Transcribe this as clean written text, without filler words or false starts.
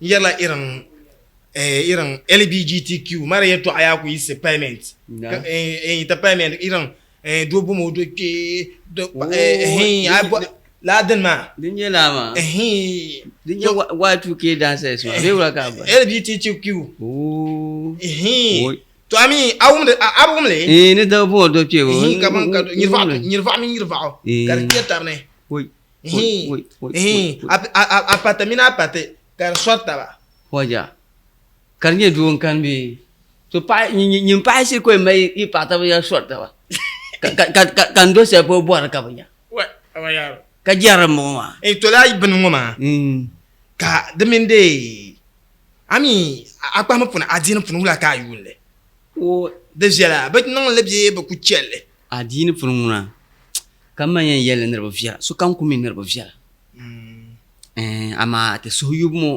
N yɛrila irin irin LBGTQ mara yɛltɔɣa yaa ku yiɣisi parliament ti parliament irin doo bom o do kpee laa dini maa. Din nyɛ laa maa. Din nyɛ Y2K dancers maa bee wula ka a boli? LBGTQ. To a mi a wumdi a bi wumli? Ee ni doo bom o do kpee. Ka nyirivaɣu mini nyirivaɣu ka di kpɛri tabi ni. A pati mini a pati ka di sɔri taba. Hoja ka di nyɛ doo n-kani bee? To paɣa nyin paɣa shiri ka o yɛn mali yi paɣa taba ya sɔri taba ka n do shɛli polo bɔri ka bi nya ka jɛri m-bɔŋɔ maa. To lala bini ŋɔ maa ka di mini dee a mi a kpahimi puni adiini puni wula ka a yuuni li? Di viɛla bɛ niŋ li bee bɛ ku chɛ li? Adiini puni ŋuna ka m ma yɛn yɛli ni niriba viɛla sokam ku mi niriba viɛla amaa ti suhuyubu ŋɔ.